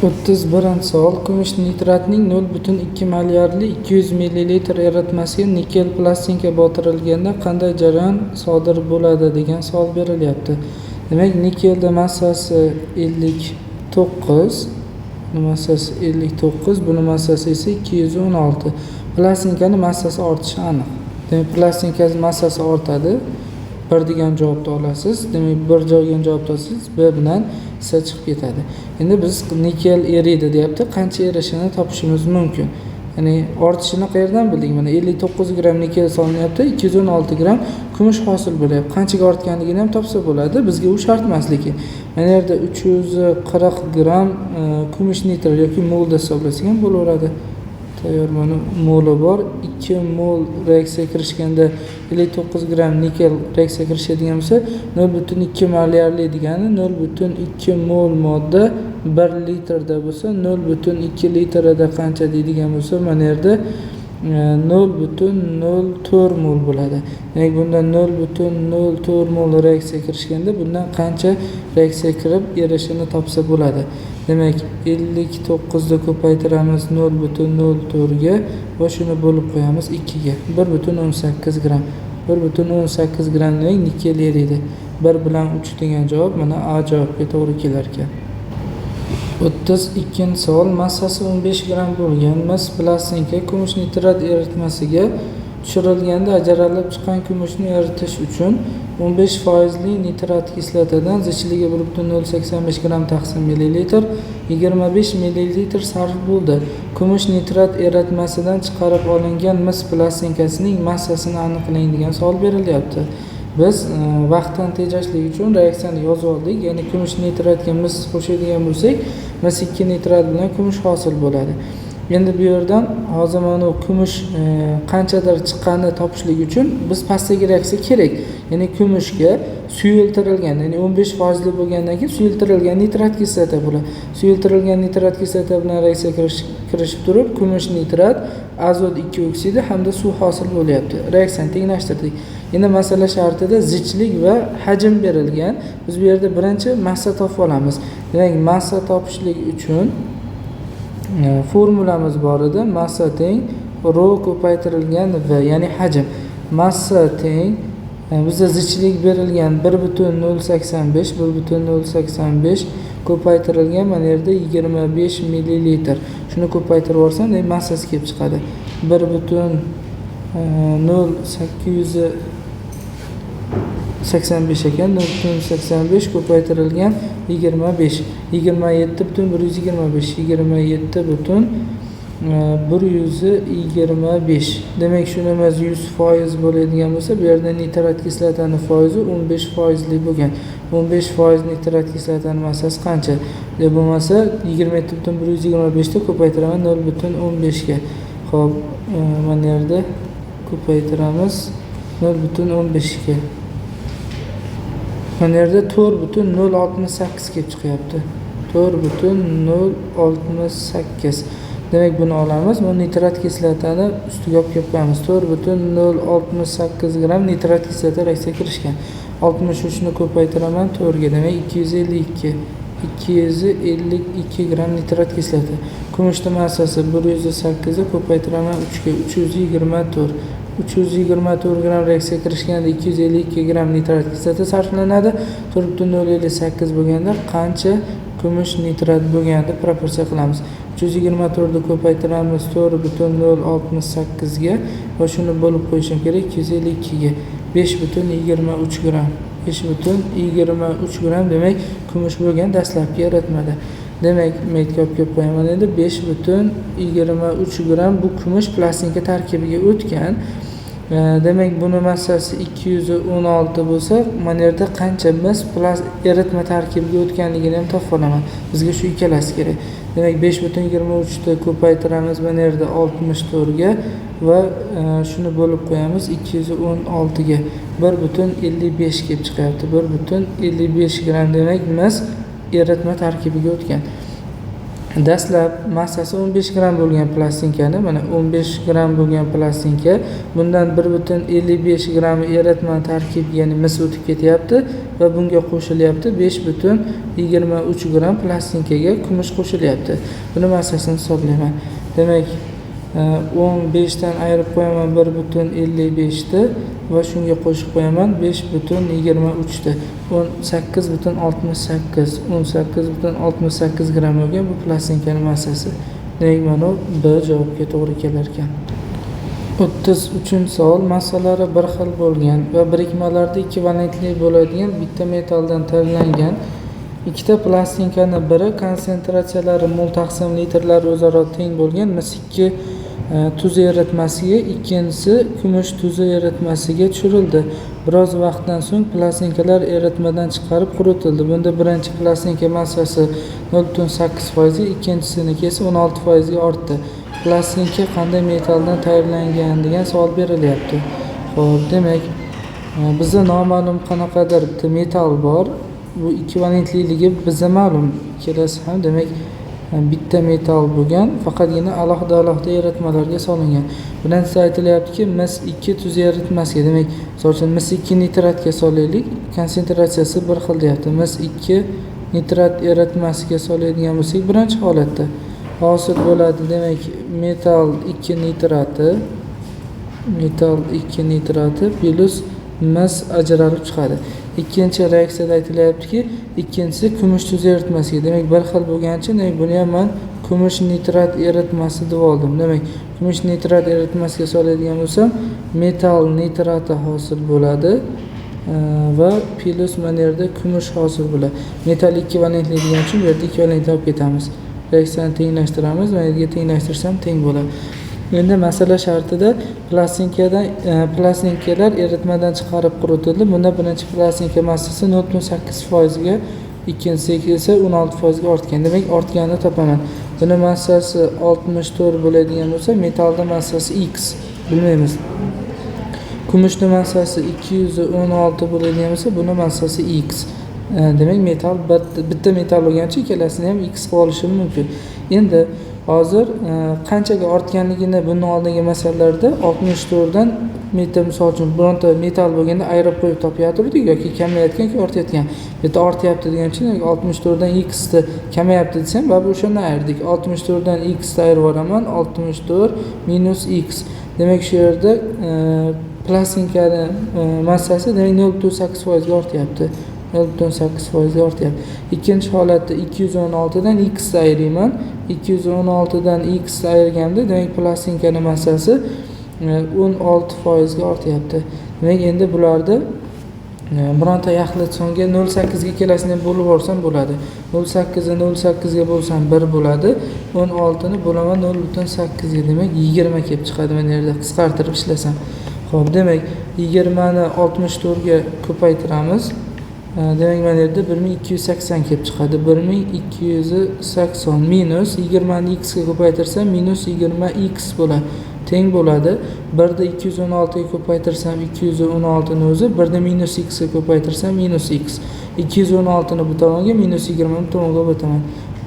31-savol. Kumush nitratning 0,2 molyarli 200 millilitr eritmasiga nikel plastinka botirilganda qanday jarayon sodir bo'ladi degan savol berilyapti. Demak, nikelda massasi 59, massasi 59, buni massasi esa 216. Plastinkani massasi ortishi aniq. Demak, plastinkani massasi ortadi. 1 degan javobni olasiz. Demak, 1 degan javobni olsangiz, B bilan C chiqib ketadi. Endi biz nikel eriydi deyapti. Qancha erishini topishimiz mumkin. Ya'ni ortishini qayerdan bildik? Mana 59 gramm nikel solinyapti, 216 gramm kumush hosil bo'lyapti. Qanchaga ortganligini ham topsa bo'ladi. Bizga u shart emas lekin. Mana yerda 340 gramm kumush nitrat yoki molda hisoblasak ham bo'laveradi. Tayyor mana moli bor. 2 mol reaksiya kirishganda 59 gramm nikel reaksiya kirishadigan bo'lsa, 0,2 molyarli degani 0,2 mol modda 1 litrda bo'lsa, 0,2 litrda qancha deydigan bo'lsa, mana yerda 0,04 mol bo'ladi. Demak, bundan 0,04 mol reaksiya kirishganda bundan qancha reaksiya kirib erishini topsa bo'ladi. Demak, 59 ni ko'paytiramiz 0,04 ga va shuni bo'lib qo'yamiz 2 ga. 1,18 gramm. 1,18 gramm demak nikel eriydi. 1 bilan 3 degan javob mana A javobga to'g'ri kelar ekan. 32-savol. Massasi 15 gramm bo'lgan mis plastinka kumush nitrat eritmasiga tushirilganda ajralib chiqqan kumushni eritish uchun 15 foizli nitrat kislotadan zichligi 1,085 gramm taqsim millilitr 25 millilitr sarf bo'ldi. Kumush nitrat eritmasidan chiqarib olingan mis plastinkasining massasini aniqlang degan savol berilyapti. Biz vaqtdan tejashlik uchun reaksiyani yozib oldik. Ya'ni kumush nitratga mis qo'shadigan bo'lsak, mis 2 nitrat bilan kumush hosil bo'ladi. Endi bu yerdan hozir mana bu kumush qanchadir chiqqanini topishlik uchun biz pastdagi reaksiya kerak. Ya'ni kumushga suyultirilgan, ya'ni 15 foizli bo'lgandan keyin suyultirilgan nitrat kislota bo'ladi. Suyultirilgan nitrat kislota bilan reaksiya kirishib turib, kumush nitrat, azot 2 oksidi hamda suv hosil bo'lyapti. Reaksiyani tenglashtirdik. Endi masala shartida zichlik va hajm berilgan. Biz bu yerda birinchi massa topib olamiz. Demak, massa topishlik uchun formulamiz bor edi. Massa teng rho ko'paytirilgan v, ya'ni hajm. Massa teng bizda zichlik berilgan 1,085, 1,085 ko'paytirilgan mana yerda 25 millilitr. Shuni ko'paytirib yuborsam, demak massasi kelib chiqadi. Bir butun nol sakkiz yuz sakson besh ekan. 0,85 ko'paytirilgan 25, 27,125, 27,125. Demak, shunimiz 100% bo'ladigan bo'lsa, bu yerda nitrat kislotani foizi 15 foizli bo'lgan. 15% nitrat kislotani massasi qancha? Deb bo'lmasa 27,125 ta ko'paytiraman 0,15 ga. Xo'p, mana yerda ko'paytiramiz 0,15 ga. Mana yerda 4,068 kelib chiqyapti. 4,068. Demak, buni olamiz. Bu nitrat kislotani ustiga olib kelib qo'yamiz. 4,068 gramm nitrat kislota reaksiyaga kirishgan. 63 ni ko'paytiraman 4 ga, demak 252. 252 gramm nitrat kislota. Kumushni massasi 108 ni ko'paytiraman 3 ga, 324. 324 gramm reaksiyaga kirishganda 252 gramm nitrat kislota sarflanadi. 4,058 bo'lganda qancha kumush nitrat bo'lgan deb proporsiya qilamiz. 324 ni ko'paytiramiz 4,068 ga va shuni bo'lib qo'yishim kerak 252 ga. 5,23 gramm. 5,23 gramm demak kumush bo'lgan dastlabki eritmada. Demak, metga olib kelib qo'yaman endi 5,23 gramm bu kumush plastinka tarkibiga o'tgan. Demak, buni massasi 216 bo'lsa, mana yerda qancha mis eritma tarkibiga o'tganligini ham topib olaman. Bizga shu ikkalasi kerak. Demak, 5,23 ta ko'paytiramiz mana yerda 64 ga va shuni bo'lib qo'yamiz 216 ga. 1,55 kelib chiqyapti. 1,55 gramm demak mis eritma tarkibiga o'tgan. Dastlab massasi 15 gramm bo'lgan plastinkani, mana 15 gramm bo'lgan plastinka, bundan 1,55 gramm eritma tarkibiga, ya'ni mis o'tib ketyapti va bunga qo'shilyapti 5,23 gramm plastinkaga kumush qo'shilyapti. Buni massasini hisoblayman. Demak, 15 dan ayirib qo'yaman 1,55 ni va shunga qo'shib qo'yaman 5,23 ni. 18,68, 18,68 gramm bo'lgan bu plastinkaning massasi. Demak, mana B javobga to'g'ri kelar ekan. 33-savol. Massalari bir xil bo'lgan va birikmalarda ekvivalentli bo'ladigan bitta metalldan tayyorlangan ikkita plastinkani biri konsentratsiyalari mol taqsim litrlar o'zaro teng bo'lgan mis 2 tuzi eritmasiga, ikkinchisi kumush tuzi eritmasiga tushirildi. Biroz vaqtdan so'ng plastinkalar eritmadan chiqarib quritildi. Bunda birinchi plastinka massasi 0,8%ga, ikkinchisiniki esa 16%ga ortdi. Plastinka qanday metalldan tayyorlangan degan savol berilyapti. Xo'p, demak, bizda noma'lum qanaqadir bitta metall bor. Bu ekvivalentliligi bizga ma'lum. Ikkalasi ham demak bitta metall bo'lgan, faqatgina alohida-alohida eritmalarga solingan. Birinchisi aytilyaptiki, mis 2 tuz eritmasiga, demak, misol uchun mis 2 nitratga solaylik, konsentratsiyasi bir xil deyapti. Mis 2 nitrat eritmasiga soladigan bo'lsak, birinchi holatda hosil bo'ladi, demak, metall 2 nitrati, metall 2 nitrati plus mis ajralib chiqadi. Ikkinchi reaksiyada aytilyaptiki, ikkinchisi kumush tuz eritmasiga, demak, bir xil bo'lgani uchun, demak, buni ham men kumush nitrat eritmasi deb oldim. Demak, kumush nitrat eritmasiga soladigan bo'lsam, metall nitrati hosil bo'ladi va plus mana yerda kumush hosil bo'ladi. Metall ekvivalentli degani uchun bu yerda ekvivalentni olib ketamiz. Reaksiyani tenglashtiramiz, mana yerga tenglashtirsam teng bo'ladi. Endi masala shartida plastinkalar eritmadan chiqarib quritildi. Bunda birinchi plastinka massasi 0,8%ga, ikkinchisi esa 16%ga ortgan. Demak, ortganini topaman. Buni massasi 64 bo'ladigan bo'lsa, metallning massasi X, bilmaymiz. Kumushning massasi 216 bo'ladigan bo'lsa, buni massasi X. Demak, metall bitta metall bo'lgani uchun ikkalasini ham X qilib olishim mumkin. Endi hozir qanchaga ortganligini bundan oldingi masalalarda 64 dan bitta, misol uchun, bironta metall bo'lganda ayirib qo'yib topyaturdik yoki kamayotgan yoki ortayotgan. Bu yerda ortyapti degan uchun 64 dan X ni kamayapti desam, baribir o'shandan ayirdik. 64 dan X ni ayirib yuboraman, 64 minus X. Demak, shu yerda plastinkani massasi demak 0,8% ga ortyapti. 0,8% ga ortyapti. Ikkinchi holatda 216 dan X ni ayirayman. 216 dan X ni ayirganda, demak, plastinkani massasi 16% ga ortyapti. Demak, endi bularni bironta yaxlit songa 0,8 ga ikkalasini ham bo'lib yuborsam bo'ladi. 0,8 ni 0,8 ga bo'lsam 1 bo'ladi. 16 ni bo'laman 0,8 ga, demak 20 kelib chiqadi mana yerda qisqartirib ishlasam. Xo'p, demak 20 ni 64 ga ko'paytiramiz. Demak, mana yerda 1280 kelib chiqadi. 1280 minus 20 ni x ga ko'paytirsam minus 20 x bo'ladi. Teng bo'ladi. 1 ni 216 ga ko'paytirsam 216 ni o'zi, 1 ni minus x ga ko'paytirsam minus x. 216 ni bu tomonga, minus 20 ni bu tomonga o'taman.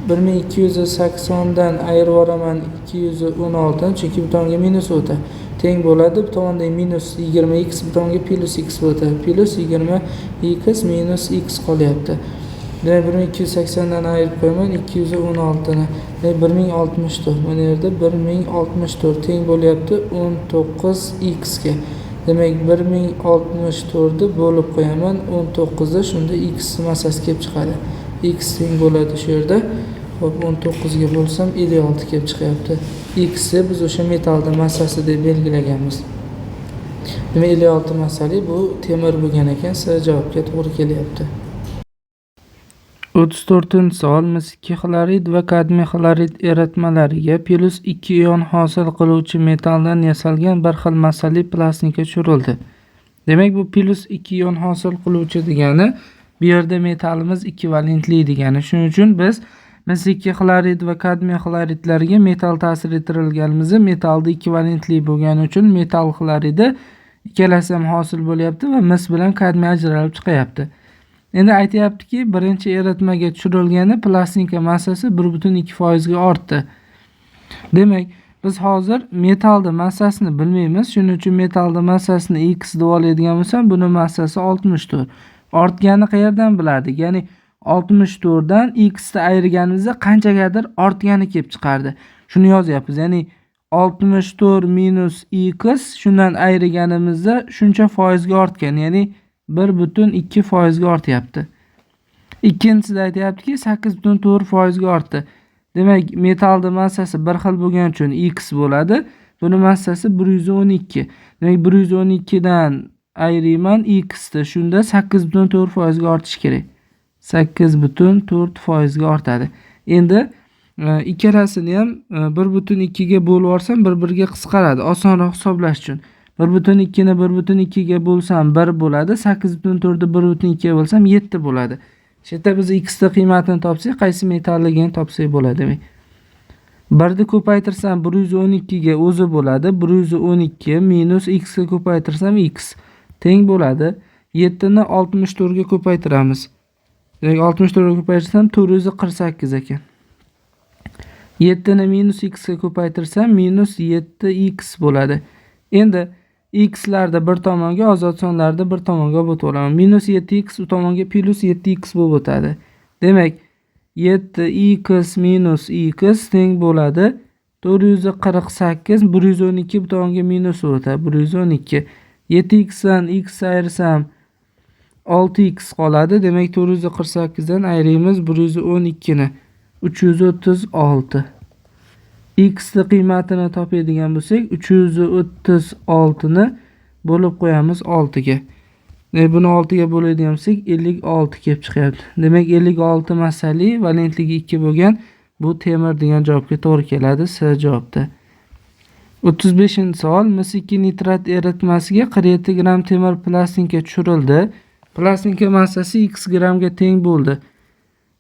1280 dan ayirib yuboraman 216 ni, chunki bu tomonga minus o'tadi. Teng bo'ladi. Bu tomonda minus 20 x, bu tomonga plus x o'tadi. Plus 20 x minus x qolyapti. Demak, 1280 dan ayirib qo'yaman 216 ni. Demak, 1064. Mana yerda 1064 teng bo'lyapti 19 x ga. Demak, 1064 ni bo'lib qo'yaman 19 da, shunda x massasi kelib chiqadi. X teng bo'ladi shu yerda. Xo'p, 19 ga bo'lsam 56 kelib chiqyapti. X ni biz o'sha metallning massasi deb belgilaganmiz. Demak, 56 massali bu temir bo'lgan ekan, S javobga to'g'ri kelyapti. 34-savol. Mis 2 xlorid va kadmiy xlorid eritmalariga plus 2 ion hosil qiluvchi metalldan yasalgan bir xil massali plastinka tushirildi. Demak, bu plus 2 ion hosil qiluvchi degani bu yerda metallimiz ekvivalentli degani. Shuning uchun biz mis 2 xlorid va kadmiy xloridlarga metall ta'sir ettirilganimizda metallda ekvivalentli bo'lgani uchun metall xloridi ikkalasi ham hosil bo'lyapti va mis bilan kadmiy ajralib chiqyapti. Endi aytyaptiki, birinchi eritmaga tushirilganda plastinka massasi 1,2% ga ortdi. Demak, biz hozir metallni massasini bilmaymiz. Shuning uchun metallni massasini x deb oladigan bo'lsam, buni massasi 64. Ortganini qayerdan bilardik? Ya'ni 64 dan x ni ayirganimizda qanchagadir ortgani kelib chiqardi. Shuni yozyapmiz. Ya'ni 64 minus x shundan ayirganimizda shuncha foizga ortgan, ya'ni 1,2% ga ortyapti. Ikkinchisida aytyaptiki, 8,4% ga ortdi. Demak, metallni massasi bir xil bo'lgani uchun x bo'ladi. Buni massasi 112. Demak, 112 dan ayirayman x ni. Shunda 8,4% ga ortishi kerak. 8,4% ga ortadi. Endi ikkalasini ham 1,2 ga bo'lib yuborsam bir-biriga qisqaradi, osonroq hisoblash uchun. 1,2 ni 1,2 ga bo'lsam 1 bo'ladi, 8,4 ni 1,2 ga bo'lsam 7 bo'ladi. Shu yerda biz x ni qiymatini topsak, qaysi metalligini topsak bo'ladi demak. 1 ni ko'paytirsam 112 ga o'zi bo'ladi, 112 minus x ga ko'paytirsam x teng bo'ladi. 7 ni 64 ga ko'paytiramiz. Demak, 64 ga ko'paytirsam 448 ekan. 7 ni minus x ga ko'paytirsam minus 7x bo'ladi. Endi x larda bir tomonga, ozod sonlarda bir tomonga o'tib olaman. Minus 7x u tomonga plus 7x bo'lib o'tadi. Demak, 7x minus x teng bo'ladi 448, 112 bu tomonga minus o'tadi, 112. 7x dan x ayirsam 6x qoladi. Demak, 448 dan ayiramiz 112 ni. 336. X ni qiymatini topadigan bo'lsak, 336 ni bo'lib qo'yamiz 6 ga. Buni 6 ga bo'ladigan bo'lsak, 56 kelib chiqyapti. Demak, 56 massali, valentligi 2 bo'lgan bu temir degan javobga to'g'ri keladi, S javobda. 35-savol. Mis 2 nitrat eritmasiga 47 gram temir plastinka tushirildi. Plastinka massasi x gramga teng bo'ldi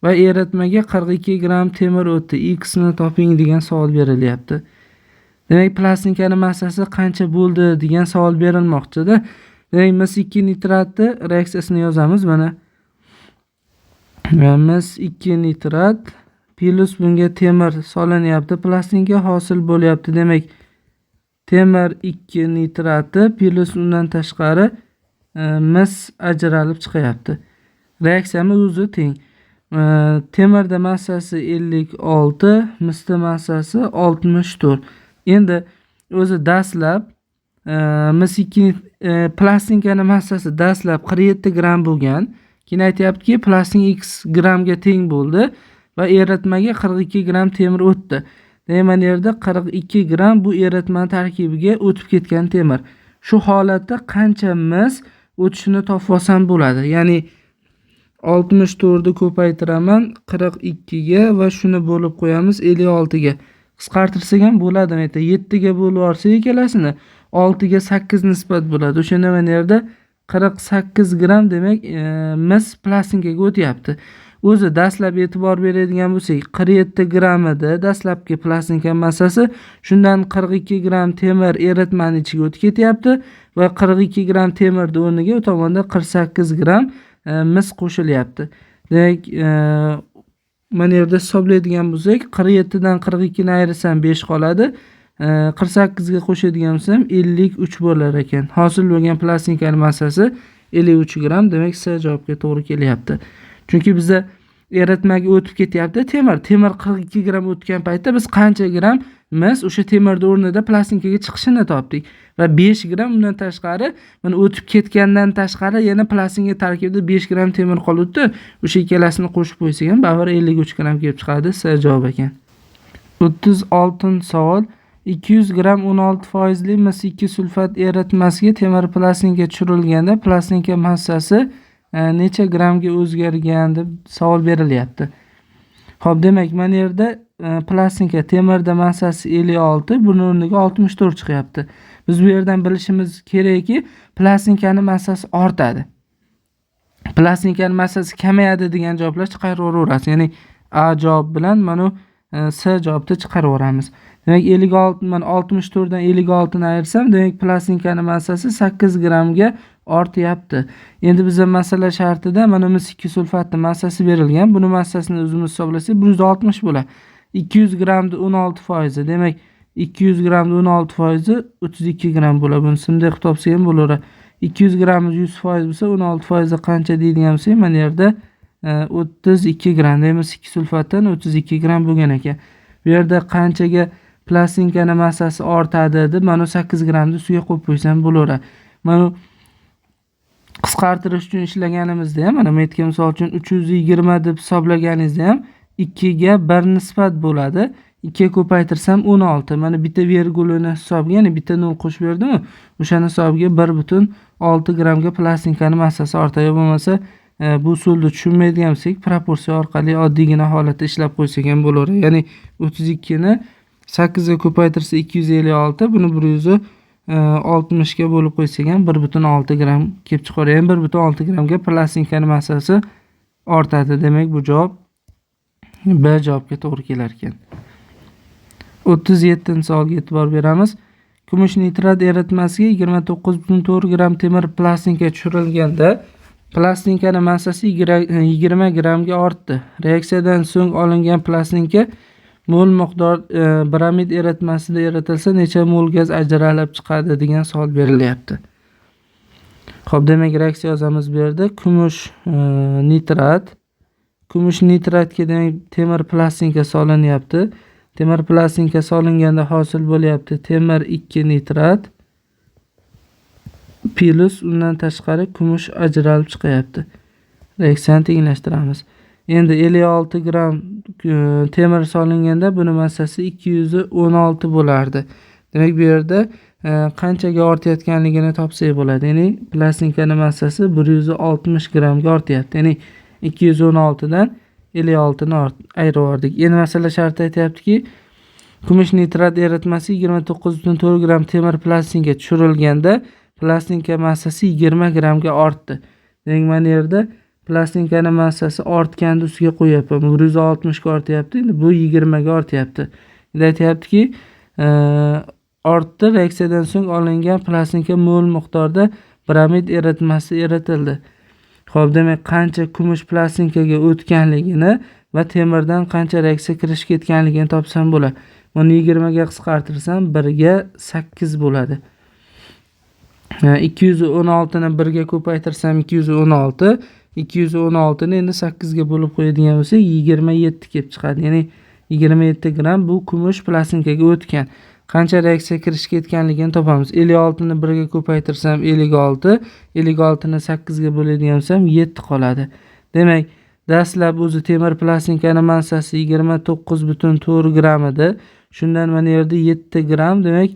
va eritmaga 42 gram temir o'tdi. X ni toping degan savol berilyapti. Demak, plastinkani massasi qancha bo'ldi degan savol berilmoqchida. Demak, mis 2 nitratni reaksiyasini yozamiz mana. Mis 2 nitrat plus bunga temir solinyapti, plastinka hosil bo'lyapti. Demak, temir 2 nitrati plus undan tashqari mis ajralib chiqyapti. Reaksiyamiz o'zi teng. Temirda massasi 56, misda massasi 64. Endi o'zi dastlab mis 2 plastinkani massasi dastlab 47 gram bo'lgan. Keyin aytyaptiki, plastinka x gramga teng bo'ldi va eritmaga 42 gram temir o'tdi. Demak, mana yerda 42 gram bu eritma tarkibiga o'tib ketgan temir. Shu holatda qancha mis o'tishini topib olsam bo'ladi. Ya'ni 64 ni ko'paytiraman 42 ga va shuni bo'lib qo'yamiz 56 ga. Qisqartirsak ham bo'ladi. Mana 7 ga bo'lib yuborsak ikkalasini 6 ga 8 nisbat bo'ladi. O'shanda mana yerda 48 gram demak mis plastinkaga o'tyapti. O'zi dastlab e'tibor beradigan bo'lsak 47 gram edi dastlabki plastinka massasi. Shundan 42 gram temir eritmani ichiga o'tib ketyapti va 42 gram temirni o'rniga u tomonda 48 gram mis qo'shilyapti. Demak, mana yerda hisoblaydigan bo'lsak 47 dan 42 ni ayirsam 5 qoladi. 48 ga qo'shadigan bo'lsam 53 bo'lar ekan. Hosil bo'lgan plastinkaning massasi 53 gram. Demak, S javobga to'g'ri kelyapti. Chunki bizda eritmaga o'tib ketyapti temir. Temir 42 gram o'tgan paytda biz qancha gram mis o'sha temirning o'rnida plastinkaga chiqishini topdik va 5 gram undan tashqari, mana o'tib ketgandan tashqari yana plastinka tarkibida 5 gram temir qolibdi. O'sha ikkalasini qo'shib qo'ysak ham baribir 53 gram kelib chiqadi. S javob ekan. 36-savol. 200 gram 16% mis 2 sulfat eritmasiga temir plastinka tushirilganda plastinka massasi necha gramga o'zgargan deb savol berilyapti. Xo'p, demak, mana yerda plastinka temirda massasi 56, buni o'rniga 64 chiqyapti. Biz bu yerdan bilishimiz kerakki, plastinkaning massasi ortadi. Plastinkaning massasi kamayadi degan javoblar chiqaraverasiz. Ya'ni A javob bilan mana S javobni chiqarib yuboramiz. Demak, 56 mana 64 dan 56 ni ayirsam, demak plastinkani massasi 8 grammga ortyapti. Endi bizda masala shartida mana mis 2 sulfatning massasi berilgan. Buni massasini o'zimiz hisoblasak 160 bo'ladi. 200 grammni 16%, demak 200 grammni 16% 32 gramm bo'ladi. Buni simda qilib topsak ham bo'laveradi. 200 grammimiz 100% bo'lsa, 16% qancha deydigan bo'lsak, mana yerda 32 gramm, demak mis 2 sulfatdan 32 gramm bo'lgan ekan. Bu yerda qanchaga plastinkani massasi ortadi deb mana 8 grammni ustiga qo'yib qo'ysam bo'laveradi. Mana qisqartirish uchun ishlaganimizda ham mana bu yerga misol uchun 320 deb hisoblaganingizda ham 2 ga 1 nisbat bo'ladi. 2 ga ko'paytirsam 16. Mana bitta vergulini hisobiga, ya'ni bitta 0 qo'shib berdim-ku, o'shani hisobiga 1.6 grammga plastinkani massasi ortadi. Bo'lmasa bu usulni tushunmaydigan bo'lsak, proporsiya orqali oddiygina holatda ishlab qo'ysak ham bo'laveradi. Ya'ni 32 ni 8 ga ko'paytirsa 256, buni 160 ga bo'lib qo'ysak ham 1.6 gramm kelib chiqar. Ya'ni 1.6 grammga plastinkani massasi ortadi. Demak, bu javob B javobga to'g'ri kelar ekan. 37-savolga e'tibor beramiz. Kumush nitrat eritmasiga 29.4 gramm temir plastinka tushirilganda plastinkani massasi 20 grammga ortdi. Reaksiyadan so'ng olingan plastinka mol miqdor bromid eritmasida eritilsa necha mol gaz ajralib chiqadi degan savol berilyapti. Xo'p, demak reaksiya yozamiz bu yerda. Kumush nitrat. Kumush nitratga demak temir plastinka solinyapti. Temir plastinka solinganda hosil bo'lyapti temir 2 nitrat plus undan tashqari kumush ajralib chiqyapti. Reaksiyani tenglashtiramiz. Endi 56 gramm temir solinganda buni massasi 216 bo'lardi. Demak, bu yerda qanchaga ortayotganligini topsak bo'ladi. Ya'ni plastinkani massasi 160 grammga ortyapti. Ya'ni 216 dan 56 ni ayirib yubordik. Endi masala sharti aytayaptiki, kumush nitrat eritmasi 29.4 gramm temir plastinka tushirilganda plastinka massasi 20 grammga ortdi. Demak, mana yerda plastinkani massasi ortganda ustiga qo'yapman. 160 ga ortyapti. Endi bu 20 ga ortyapti. Endi aytayaptiki, ortdi. Reaksiyadan so'ng olingan plastinka mol miqdorda bromid eritmasi eritildi. Xo'p, demak, qancha kumush plastinkaga o'tganligini va temirdan qancha reaksiya kirishib ketganligini topsam bo'ladi. Buni 20 ga qisqartirsam 1 ga 8 bo'ladi. 216 ni 1 ga ko'paytirsam 216, 216 ni endi 8 ga bo'lib qo'yadigan bo'lsak 27 kelib chiqadi. Ya'ni 27 gramm bu kumush plastinkaga o'tgan. Qancha reaksiya kirishib ketganligini topamiz. 56 ni 1 ga ko'paytirsam 56, 56 ni 8 ga bo'ladigan bo'lsam 7 qoladi. Demak, dastlab o'zi temir plastinkani massasi 29.4 gramm edi. Shundan mana yerda 7 gramm, demak,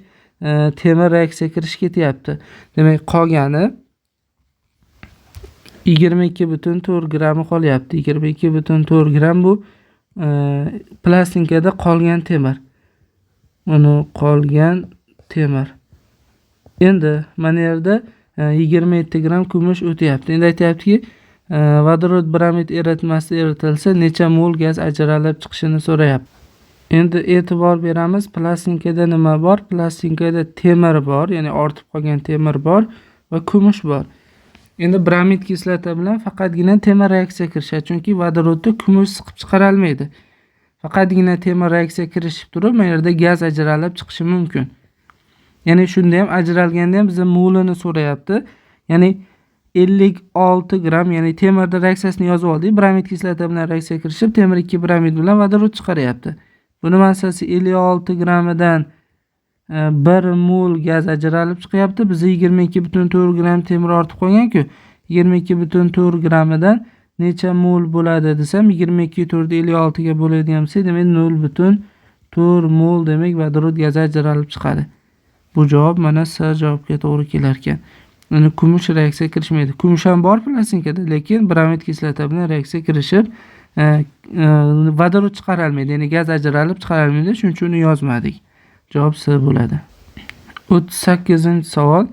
temir reaksiya kirishib ketyapti. Demak, qolgani 22.4 grammi qolyapti. 22.4 gramm bu plastinkada qolgan temir. Uni qolgan temir. Endi mana yerda 27 gramm kumush o'tyapti. Endi aytayaptiki, vodorod bromid eritmasi eritilsa necha mol gaz ajralib chiqishini so'rayapti. Endi e'tibor beramiz, plastinkada nima bor? Plastinkada temir bor, ya'ni ortib qolgan temir bor va kumush bor. Endi bromid kislota bilan faqatgina temir reaksiya kirishadi, chunki vodorodda kumush siqib chiqarolmaydi. Faqatgina temir reaksiya kirishib turib, mana yerda gaz ajralib chiqishi mumkin. Ya'ni shunda ham ajralganda ham bizga molini so'rayapti. Ya'ni 56 gramm, ya'ni temirda reaksiyasini yozib oldik. Bromid kislota bilan reaksiya kirishib, temir 2 bromid bilan vodorod chiqaryapti. Buni massasi 56 grammidan 1 mol gaz ajralib chiqyapti. Bizga 22.4 gramm temir ortib qolgan-ku. 22.4 grammidan necha mol bo'ladi desam, 22.4 56 ga bo'ladigan bo'lsak, demak 0.4 mol demak vodorod gazi ajralib chiqadi. Bu javob mana S javobga to'g'ri kelar ekan. Uni kumush reaksiya kirishmaydi. Kumush ham bor plastinkada, lekin bromid kislota bilan reaksiya kirishib, vodorod chiqarolmaydi, ya'ni gaz ajralib chiqarolmaydi. Shuning uchun uni yozmadik. Javob S bo'ladi. 38-savol.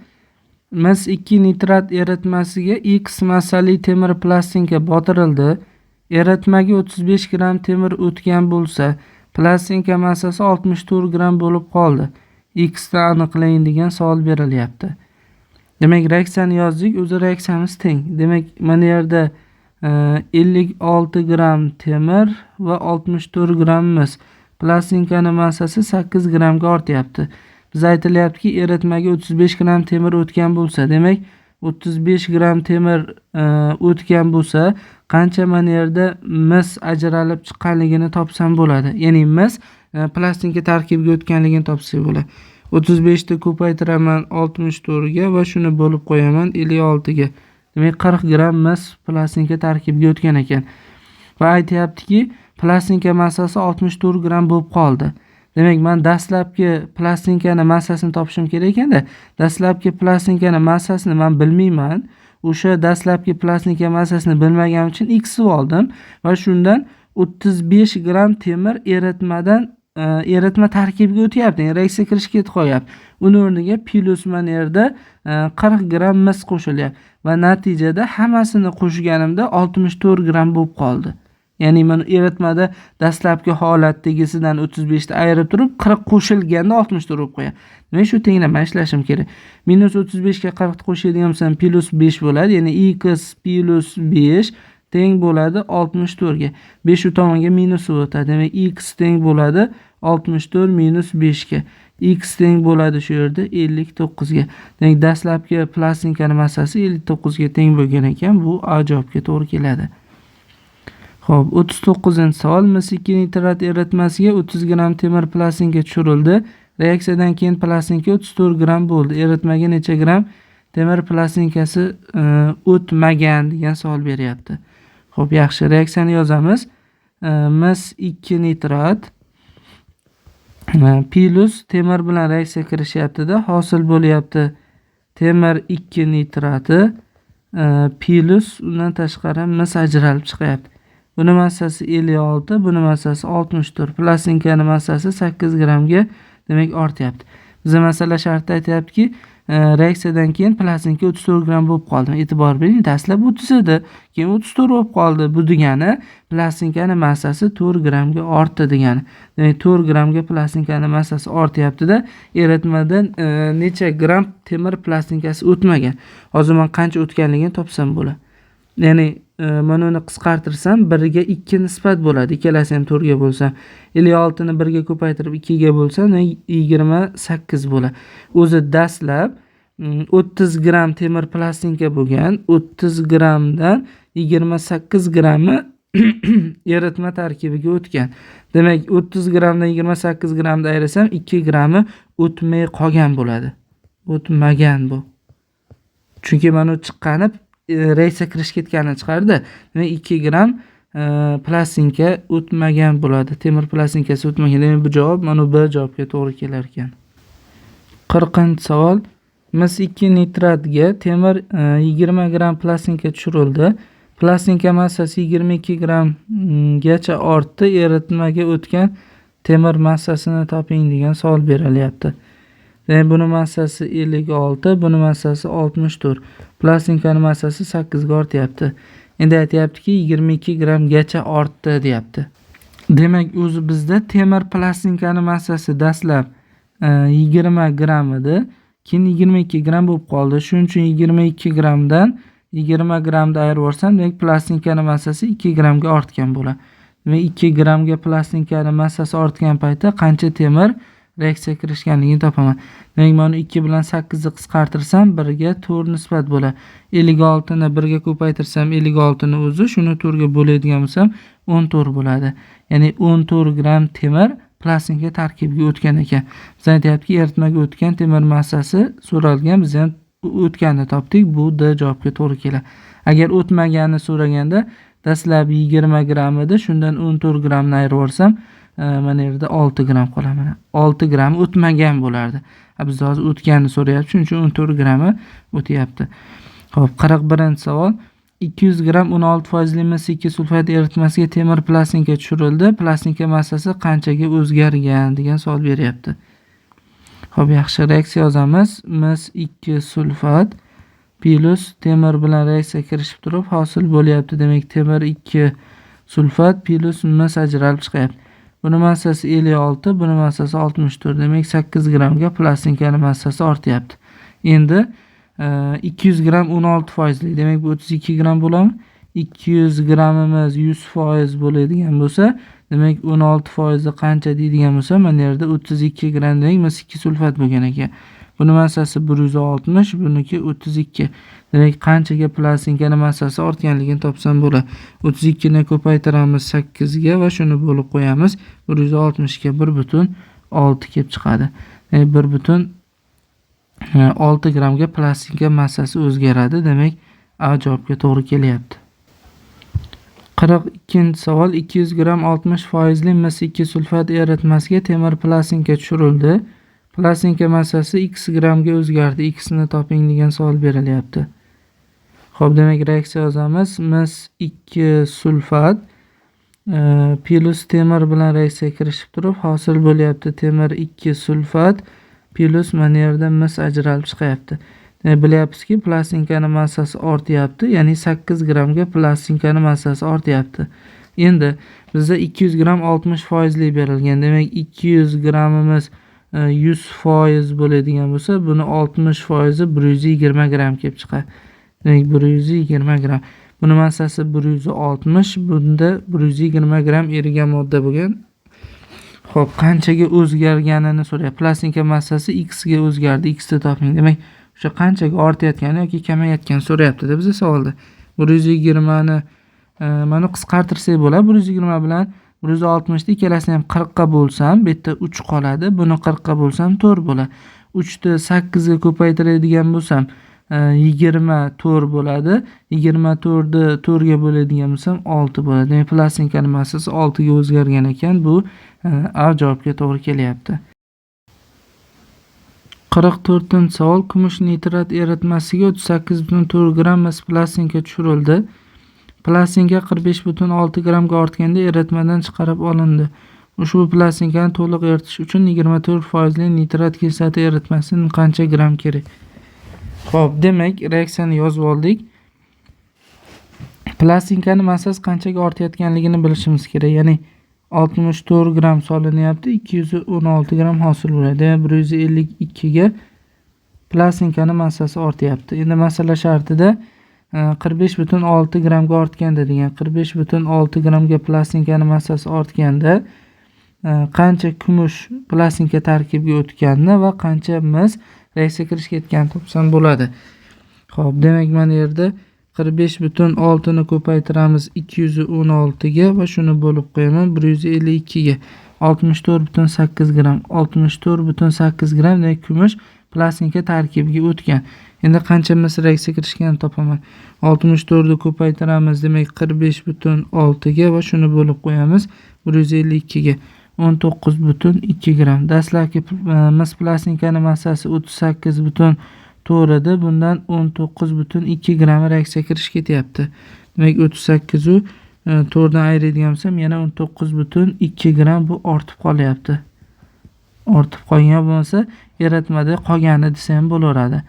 Mis 2 nitrat eritmasiga X massali temir plastinka botirildi. Eritmaga 35 gramm temir o'tgan bo'lsa, Plastinka massasi 64 gramm bo'lib qoldi. X ni aniqlang degan savol berilyapti. Demak, reaksiyani yozdik, o'zi reaksiyamiz teng. Demak, mana yerda 56 gramm temir va 64 gramm mis. Plastinkani massasi 8 grammga ortyapti. Biz aytilyaptiki, eritmaga 35 gramm temir o'tgan bo'lsa, demak 35 gramm temir o'tgan bo'lsa, qancha mana yerda mis ajralib chiqqanligini topsam bo'ladi. Ya'ni mis plastinka tarkibiga o'tganligini topsak bo'ladi. 35 ni ko'paytiraman 64 ga va shuni bo'lib qo'yaman 56 ga. Demak, 40 gramm mis plastinka tarkibiga o'tgan ekan. Va aytayaptiki, plastinka massasi 64 gramm bo'lib qoldi. Demak, men dastlabki plastinkani massasini topishim kerak ekanda, dastlabki plastinkani massasini men bilmayman. O'sha dastlabki plastinka massasini bilmaganim uchun x deb oldim va shundan 35 gramm temir eritma tarkibiga o'tyapti, ya'ni reaksiya kirishga ketib qolyapti. Uni o'rniga plyus mana yerda 40 gramm mis qo'shilyapti va natijada hammasini qo'shganimda 64 gramm bo'lib qoldi. Ya'ni mana eritmada dastlabki holatdagisidan 35 ni ayirib turib 40 qo'shilganda 64 bo'lib qo'yadi. Demak, shu tenglama ishlashim kerak. Minus 35 ga 40 ni qo'shadigan bo'lsam plyus 5 bo'ladi. Ya'ni x plyus 5 teng bo'ladi 64 ga. 5 u tomonga minus o'tadi. Demak, x teng bo'ladi 64 minus 5 ga. X teng bo'ladi shu yerda 59 ga. Demak, dastlabki plastinkani massasi 59 ga teng bo'lgan ekan. Bu A javobga to'g'ri keladi. Xo'p, 39-savol. Mis 2 nitrat eritmasiga 30 gramm temir plastinka tushirildi. Reaksiyadan keyin plastinka 34 gramm bo'ldi. Eritmaga necha gramm temir plastinkasi o'tmagan degan savol beryapti. Xo'p, yaxshi, reaksiyani yozamiz. Mis 2 nitrat plyus temir bilan reaksiya kirishyapti-da, hosil bo'lyapti temir 2 nitrati plyus undan tashqari mis ajralib chiqyapti. Buni massasi 56, buni massasi 64. Plastinkani massasi 8 grammga demak ortyapti. Bizga masala shartda aytyaptiki, reaksiyadan keyin plastinka 34 gramm bo'lib qoldi. E'tibor bering, dastlab 30 edi, keyin 34 bo'lib qoldi. Bu degani plastinkani massasi 4 grammga ortdi degani. Demak, 4 grammga plastinkani massasi ortyapti-da, eritmadan necha gramm temir plastinkasi o'tmagan. Hozir men qancha o'tganligini topsam bo'ladi. Ya'ni mana uni qisqartirsam 1 ga 2 nisbat bo'ladi. Ikkalasi ham 4 ga bo'lsa, 56 ni 1 ga ko'paytirib 2 ga bo'lsa, 28 bo'ladi. O'zi dastlab 30 gramm temir plastinka bo'lgan, 30 grammdan 28 grammi eritma tarkibiga o'tgan. Demak, 30 grammdan 28 grammni ayirsam 2 grammi o'tmay qolgan bo'ladi. O'tmagan bu. Chunki mana u chiqqani reaksiya kirish ketganini chiqardi. Demak, 2 gramm plastinka o'tmagan bo'ladi. Temir plastinkasi o'tmagan. Demak, bu javob mana bu javobga to'g'ri kelar ekan. 40-savol. Mis 2 nitratga temir 20 gramm plastinka tushirildi. Plastinka massasi 22 grammgacha ortdi. Eritmaga o'tgan temir massasini toping degan savol berilyapti. Demak, buni massasi 56, buni massasi 64. Plastinkani massasi 8 ga ortyapti. Endi aytyaptiki, 22 grammgacha ortdi deyapti. Demak, o'zi bizda temir plastinkani massasi dastlab 20 gramm edi. Keyin 22 gramm bo'lib qoldi. Shuning uchun 22 grammdan 20 grammni ayirib yuborsam, demak, plastinkani massasi 2 grammga ortgan bo'ladi. Demak, 2 grammga plastinkani massasi ortgan paytda qancha temir reaksiya kirishganligini topaman. Demak, mana 2 bilan 8 ni qisqartirsam 1 ga 4 nisbat bo'ladi. 56 ni 1 ga ko'paytirsam 56 ni o'zi, shuni 4 ga bo'ladigan bo'lsam 14 bo'ladi. Ya'ni 14 gramm temir plastinka tarkibiga o'tgan ekan. Biz aytyaptiki, eritmaga o'tgan temir massasi so'ralgan, biz ham o'tganini topdik. Bu D javobga to'g'ri keladi. Agar o'tmaganini so'raganda dastlab 20 gramm edi, shundan 14 grammni ayirib yuborsam, mana yerda 6 gramm qoladi. Mana 6 gramm o'tmagan bo'lardi. Biz hozir o'tganini so'rayapti, shuning uchun 14 grammi o'tyapti. Xo'p, 41-savol. 200 gramm 16% mis 2 sulfat eritmasiga temir plastinka tushirildi. Plastinka massasi qanchaga o'zgargan degan savol beryapti. Xo'p, yaxshi, reaksiya yozamiz. Mis 2 sulfat plyus temir bilan reaksiya kirishib turib hosil bo'lyapti. Demak, temir 2 sulfat plyus mis ajralib chiqyapti. Buni massasi 56, buni massasi 64. Demak, 8 grammga plastinkani massasi ortyapti. Endi 200 gramm 16%lik. Demak, bu 32 gramm bo'ladimi? 200 grammimiz 100% bo'ladigan bo'lsa, demak 16% qancha deydigan bo'lsa, mana yerda 32 gramm demak mis 2 sulfat bo'lgan ekan. Buni massasi 160, buniki 32. Demak, qanchaga plastinkani massasi ortganligini topsam bo'ladi. 32 ni ko'paytiramiz 8 ga va shuni bo'lib qo'yamiz 160 ga, 1.6 kelib chiqadi. Demak, 1.6 grammga plastinka massasi o'zgaradi. Demak, A javobga to'g'ri kelyapti. 42-savol. 200 gramm 60%li mis 2 sulfat eritmasiga temir plastinka tushirildi. Plastinka massasi x grammga o'zgardi. X ni toping degan savol berilyapti. Xo'p, demak reaksiya yozamiz. Mis 2 sulfat plus temir bilan reaksiya kirishib turib hosil bo'lyapti temir 2 sulfat plus mana yerda mis ajralib chiqyapti. Demak, bilyapmizki, plastinkani massasi ortyapti, ya'ni 8 grammga plastinkani massasi ortyapti. Endi bizda 200 gramm 60%lik berilgan. Demak, 200 grammimiz 100% bo'ladigan bo'lsa, buni 60% 120 gramm kelib chiqadi. Demak, 120 gramm. Buni massasi 160, bunda 120 gramm erigan modda bo'lgan. Xo'p, qanchaga o'zgarganini so'rayapti. Plastinka massasi x ga o'zgardi, x ni toping. Demak, o'sha qanchaga ortayotgani yoki kamayotgani so'rayapti-da bizda savolda. 120 ni mana qisqartirsak bo'ladi. 120 bilan 160 ni ikkalasini ham 40 ga bo'lsam, bu yerda 3 qoladi. Buni 40 ga bo'lsam 4 bo'ladi. 3 ni 8 ga ko'paytiradigan bo'lsam 24 bo'ladi. 24 ni 4 ga bo'ladigan bo'lsam 6 bo'ladi. Demak, plastinkani massasi 6 ga o'zgargan ekan. Bu A javobga to'g'ri kelyapti. 44-savol. Kumush nitrat eritmasiga 38.4 gramm mis plastinka tushirildi. Plastinka 45.6 grammga ortganda eritmadan chiqarib olindi. Ushbu plastinkani to'liq eritish uchun 24%li nitrat kislota eritmasidan qancha gramm kerak? Xo'p, demak, reaksiyani yozib oldik. Plastinkani massasi qanchaga ortayotganligini bilishimiz kerak. Ya'ni 64 gramm solinyapti, 216 gramm hosil bo'ladi. Demak, 152 ga plastinkani massasi ortyapti. Endi masala shartida 45.6 grammga ortganda degan, 45.6 grammga plastinkani massasi ortganda qancha kumush plastinka tarkibiga o'tganini va qancha mis reaksiya kirish ketganini topsam bo'ladi. Xo'p, demak, mana yerda 45.6 ni ko'paytiramiz 216 ga va shuni bo'lib qo'yaman 152 ga. 64.8 gramm. 64.8 gramm demak kumush plastinka tarkibiga o'tgan. Endi qancha mis reaksiya kirishganini topaman. 64 ni ko'paytiramiz demak 45.6 ga va shuni bo'lib qo'yamiz 152 ga. 19.2 gramm. Dastlabki mis plastinkani massasi 38.4 edi. Bundan 19.2 gramm reaksiya kirish ketyapti. Demak, 38 u 4 dan ayiradigan bo'lsam, yana 19.2 gramm bu ortib qolyapti. Ortib qolgan bo'lmasa, eritmada qolgani desa ham bo'laveradi.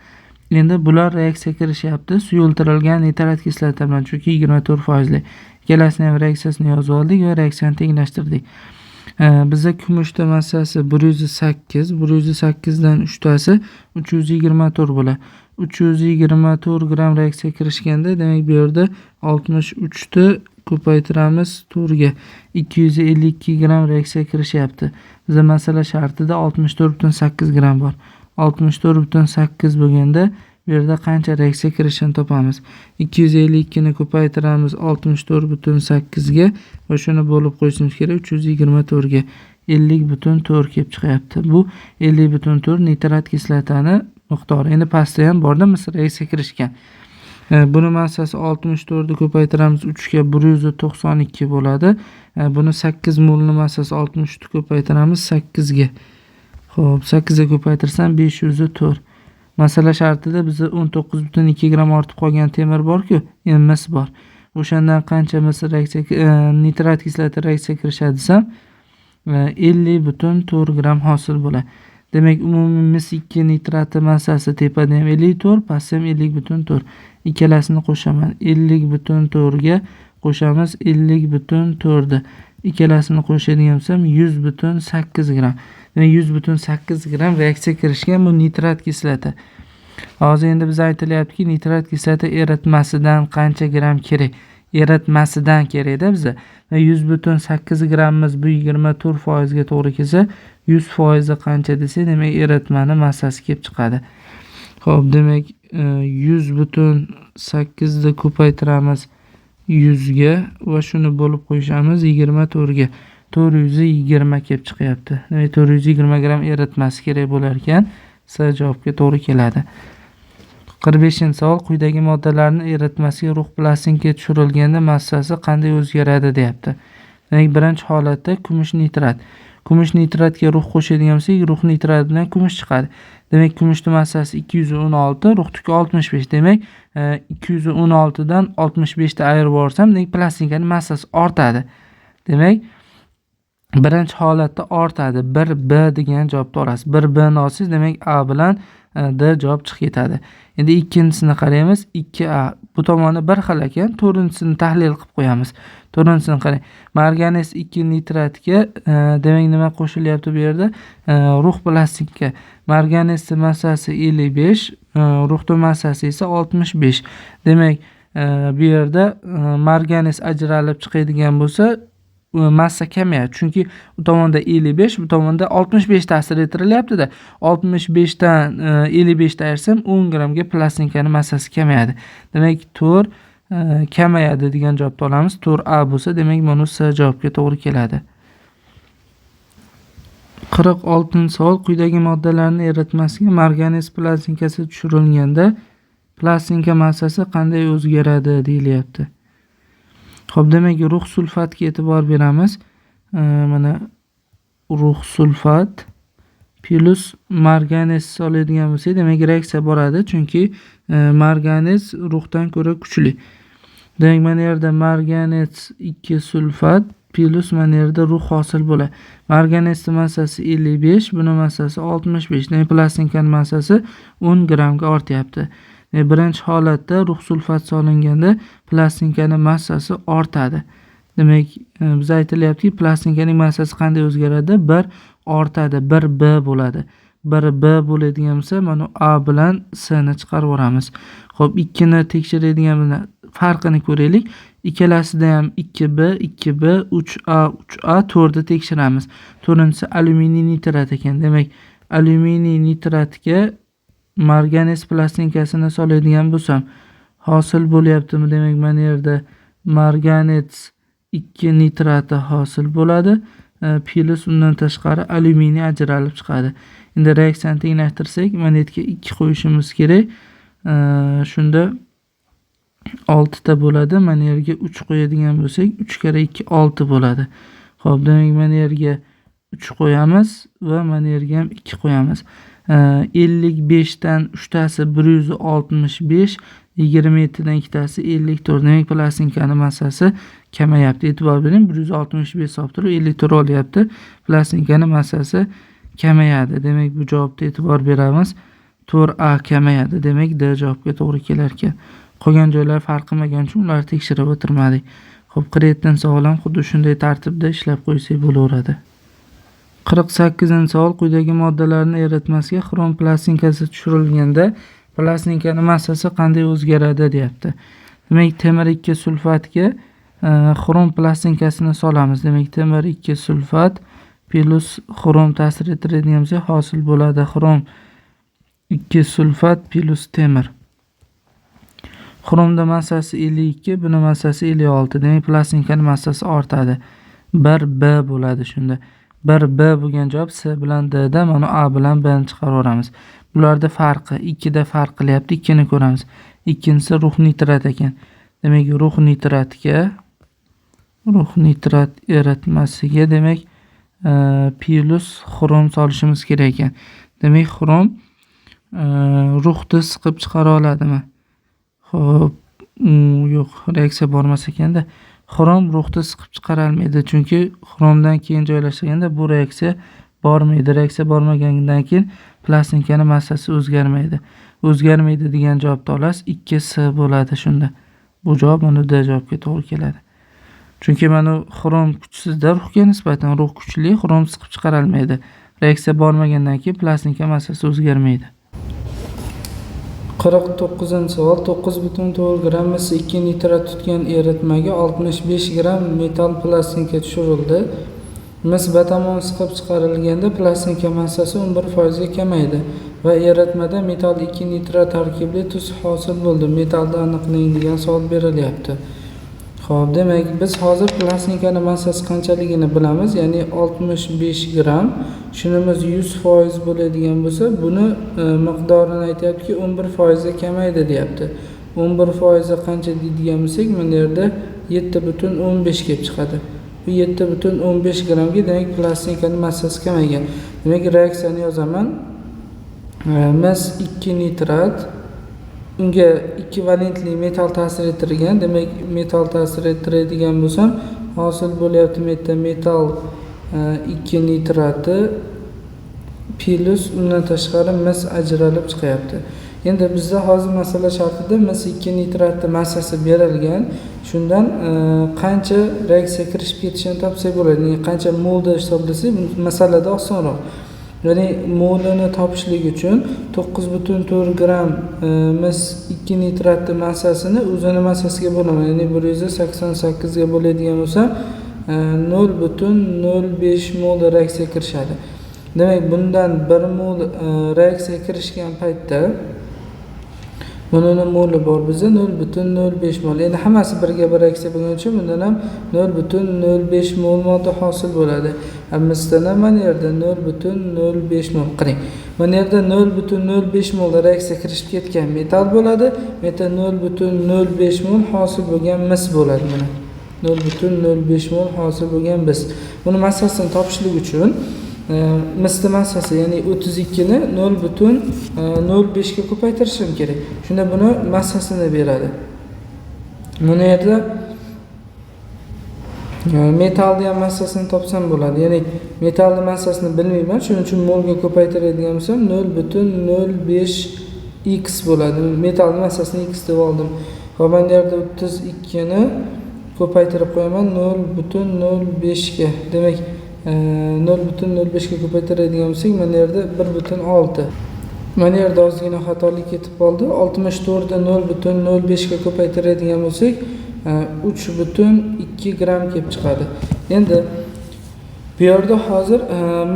Endi bular reaksiya kirishyapti suyultirilgan nitrat kislota bilan, chunki 24%lik. Ikkalasini ham reaksiyasini yozib oldik va reaksiyani tenglashtirdik. Bizda kumushda massasi 108, 108 dan 3 tasi 324 bo'ladi. 324 gramm reaksiya kirishganda, demak bu yerda 63 ni ko'paytiramiz 4 ga. 252 gramm reaksiya kirishyapti. Bizda masala shartida 64.8 gramm bor. 64.8 bo'lganda bu yerda qancha reaksiya kirishini topamiz. 252 ni ko'paytiramiz 64.8 ga va shuni bo'lib qo'yishimiz kerak 324 ga. 50.4 kelib chiqyapti. Bu 50.4 nitrat kislotani miqdori. Endi pastda ham borda mis reaksiya kirishgan. Buni massasi 64 ni ko'paytiramiz 3 ga 192 bo'ladi. Buni 8 molni massasi 63 ni ko'paytiramiz 8 ga. Xo'p, 8 ga ko'paytirsam 504. Masala shartida bizda 19.2 gramm ortib qolgan temir bor-ku, endi mis bor. O'shandan qancha mis reaksiya nitrat kislota reaksiya kirishadi desam, 50.4 gramm hosil bo'ladi. Demak, umumiy mis 2 nitrati massasi tepada ham 54, pastda ham 50.4. Ikkalasini qo'shaman. 50.4 ga qo'shamiz 50.4 ni. Ikkalasini qo'shadigan bo'lsam 100,8 gramm. Demak, 100,8 gramm reaksiya kirishgan bu nitrat kislota. Hozir endi biz aytilyaptiki, nitrat kislota eritmasidan qancha gramm kerak? Eritmasidan kerakda biza. 100,8 grammimiz bu 24% ga to'g'ri kelsa, 100% qancha desak, demak eritmani massasi kelib chiqadi. Xo'p, demak 100,8 ni ko'paytiramiz 100 ga va shuni bo'lib qo'yishamiz 24 ga. 420 kelib chiqyapti. Demak 420 gramm eritmasi kerak bo'lar ekan. S javobga to'g'ri keladi. 45-savol. Quyidagi moddalarni eritmasiga rux plastinka tushirilganda massasi qanday o'zgaradi deyapti. Demak, birinchi holatda kumush nitrat. Kumush nitratga rux qo'shadigan bo'lsak, rux nitrat bilan kumush chiqadi. Demak, kumushning massasi 216, ruxniki 65. Demak, 216 dan 65 ta ayirib yuborsam, demak plastinkaning massasi ortadi. Demak, birinchi holatda ortadi. 1B degan javobni olasiz. 1B ni olsangiz, demak A bilan D javob chiqib ketadi. Endi ikkinchisini qaraymiz. 2A bu tomoni bir xil ekan. To'rtinchisini tahlil qilib qo'yamiz. To'rtinchisini qarang. Marganes 2 nitratga demak nima qo'shilyapti bu yerda? Rux plastikka. Marganesning massasi 55, ruxning massasi esa 65. Demak, bu yerda marganes ajralib chiqadigan bo'lsa, massa kamayadi. Chunki u tomonda 55, bu tomonda 65 ta'sir ettirilyapti-da. 65 dan 55 ta ayirsam 10 grammga plastinkani massasi kamayadi. Demak, 4 kamayadi degan javobni olamiz. 4A bo'lsa, demak mana S javobga to'g'ri keladi. 46-savol. Quyidagi moddalarni eritmasiga marganes plastinkasi tushirilganda plastinka massasi qanday o'zgaradi deyilyapti. Xo'p, demak, rux sulfatga e'tibor beramiz. Mana rux sulfat plus marganes soladigan bo'lsak, demak reaksiya boradi, chunki marganes ruxdan ko'ra kuchli. Demak, mana yerda marganes 2 sulfat plus mana yerda rux hosil bo'ladi. Marganesning massasi 55, buni massasi 65. Demak, plastinkaning massasi 10 grammga ortyapti. Birinchi holatda rux sulfat solinganda plastinkaning massasi ortadi. Demak, biz aytilyaptiki, plastinkaning massasi qanday o'zgaradi? 1 ortadi, 1B bo'ladi. 1B bo'ladigan bo'lsa, mana A bilan S ni chiqarib yuboramiz. Xo'p, 2 ni tekshiradigan bilan farqini ko'raylik. Ikkalasida ham 2B, 2B, 3A, 3A, 4 ni tekshiramiz. To'rtinchisi alyuminiy nitrat ekan. Demak, alyuminiy nitratga marganes plastinkasini soladigan bo'lsam, hosil bo'lyaptimi? Demak, mana yerda marganes 2 nitrati hosil bo'ladi. Plus undan tashqari alyuminiy ajralib chiqadi. Endi reaksiyani tenglashtirsak, mana yerga 2 qo'yishimiz kerak. Shunda 6 ta bo'ladi. Mana yerga 3 qo'yadigan bo'lsak, 3 karra 2 6 bo'ladi. Xo'p, demak, mana yerga 3 qo'yamiz va mana yerga ham 2 qo'yamiz. 55 dan 3 tasi 165, 27 dan 2 tasi 54. Demak, plastinkani massasi kamayapti. E'tibor bering, 165 solib turib 54 olyapti. Plastinkani massasi kamayadi. Demak, bu javobga e'tibor beramiz. 4A kamayadi. Demak, D javobga to'g'ri kelar ekan. Qolgan joylar farq qilmagani uchun ularni tekshirib o'tirmadik. Xo'p, 47-savol ham xuddi shunday tartibda ishlab qo'ysak bo'laveradi. 48-savol. Quyidagi moddalarni eritmasiga xrom plastinkasi tushirilganda plastinkani massasi qanday o'zgaradi deyapti. Demak, temir 2 sulfatga xrom plastinkasini solamiz. Demak, temir 2 sulfat plus xrom ta'sir ettiradigan bo'lsa, hosil bo'ladi xrom 2 sulfat plus temir. Xromda massasi 52, buni massasi 56. Demak, plastinkani massasi ortadi. 1B bo'ladi shunda. 1B bo'lgan javob S bilan D da, mana A bilan B ni chiqarib yuboramiz. Bularda farqi 2 da farq qilyapti, 2 ni ko'ramiz. Ikkinchisi rux nitrat ekan. Demak, rux nitratga, rux nitrat eritmasiga demak plus xrom solishimiz kerak ekan. Demak, xrom ruxni siqib chiqara oladimi? Xo'p, yo'q, reaksiya bormas ekanda. Xrom ruxni siqib chiqara olmaydi, chunki xromdan keyin joylashganda bu reaksiya bormaydi. Reaksiya bormagandan keyin plastinkani massasi o'zgarmaydi. O'zgarmaydi degan javobni olasiz. 2S bo'ladi shunda. Bu javob mana D javobga to'g'ri keladi. Chunki mana xrom kuchsizda ruhga nisbatan, ruh kuchli, xrom siqib chiqarolmaydi. Reaksiya bormagandan keyin plastinka massasi o'zgarmaydi. 49-savol. 9,4 gramm mis 2 nitrat tutgan eritmaga 65 gramm metall plastinka tushirildi. Mis batamom siqib chiqarilganda plastinka massasi 11% ga kamaydi va eritmada metall 2 nitrat tarkibli tuz hosil bo'ldi. Metallni aniqlang degan savol berilyapti. Xo'p, demak, biz hozir plastinkani massasi qanchaligini bilamiz, ya'ni 65 gramm. Shunimiz 100% bo'ladigan bo'lsa, buni miqdorini aytyaptiki, 11% ga kamaydi deyapti. 11% qancha deydigan bo'lsak, mana yerda 7,15 kelib chiqadi. Bu 7,15 grammga demak plastinkani massasi kamaygan. Demak, reaksiyani yozaman. Mis 2 nitrat, unga 2 valentli metall ta'sir ettirgan. Demak, metall ta'sir ettiradigan bo'lsam, hosil bo'lyapti bu yerda metall 2 nitrati plus undan tashqari mis ajralib chiqyapti. Endi bizda hozir masala shartida mis 2 nitratni massasi berilgan. Shundan qancha reaksiya kirishib ketishini topsak bo'ladi. Ya'ni qancha molda hisoblasak, masalada osonroq. Ya'ni molini topishlik uchun 9,4 gramm mis 2 nitratni massasini o'zini massasiga bo'laman. Ya'ni 188 ga bo'ladigan bo'lsam, 0,05 mol reaksiya kirishadi. Demak, bundan 1 mol reaksiya kirishgan paytda bunini moli bor bizda 0,05 mol. Endi hammasi birga bir reaksiya bo'lgani uchun bundan ham 0,05 mol modda hosil bo'ladi. Misdan ham mana yerda 0,05 mol. Qarang, mana yerda 0,05 mol reaksiya kirishib ketgan metall bo'ladi. Bu yerda 0,05 mol hosil bo'lgan mis bo'ladi mana. 0,05 mol hosil bo'lgan mis. Buni massasini topishlik uchun misni massasi, ya'ni 32 ni 0,05 ga ko'paytirishim kerak. Shunda buni massasini beradi. Buni yerda metallni ham massasini topsam bo'ladi. Ya'ni metallni massasini bilmayman, shuning uchun molga ko'paytiradigan bo'lsam 0,05 x bo'ladi. Metallni massasini x deb oldim. Va mana bu yerda 32 ni ko'paytirib qo'yaman 0,05 ga. Demak, 0,05 ga ko'paytiradigan bo'lsak, mana yerda 1,6. Mana yerda ozgina xatolik ketib qoldi. 64 ni 0,05 ga ko'paytiradigan bo'lsak, 3,2 gramm kelib chiqadi. Endi bu yerda hozir